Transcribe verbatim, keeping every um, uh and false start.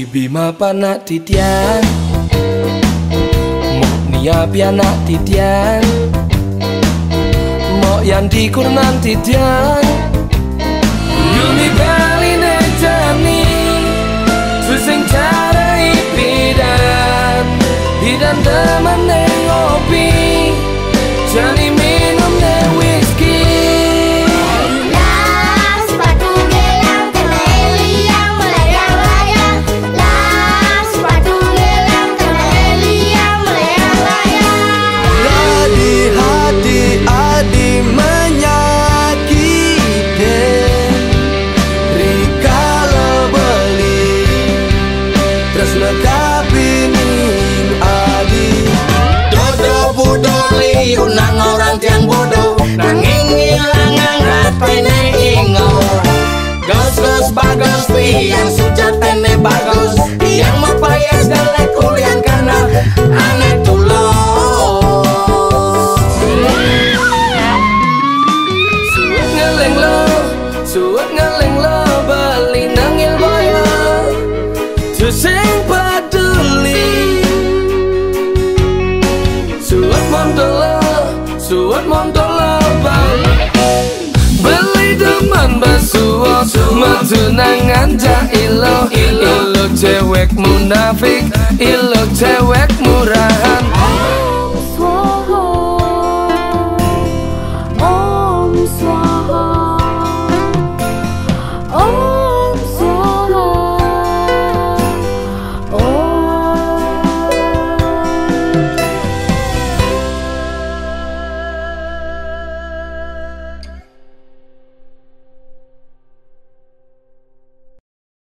Bima panak titiang, Mok Nia pianak titiang, Mok Yandi kurenan titiang. Yumi beli ne jani, tusing cara ipidan, pidan temen ne ngopi, jani minum ne whisky. Lah sepatu geyang kena liang melayang-layang. Lah sepatu geyang kena liang melayang-layang. Lah di hati adi menyakiti, rikala beli terus lengkapi ning adi. Dodo budol iu nang orang tiang bodoh, nanging ilangang hati ne ingo. Gus-gus bagus, pian sujatene bagus, pian mapayas galek ulian kana ane tulus. Suut ngeleng lo, suut ngeleng lo, beli nengil boyo, tusing peduli. Suut montolo, suut montolo, bang. Beli demen basuo, metu nang nganja ilo, ilo cewek munafik, ilo cewek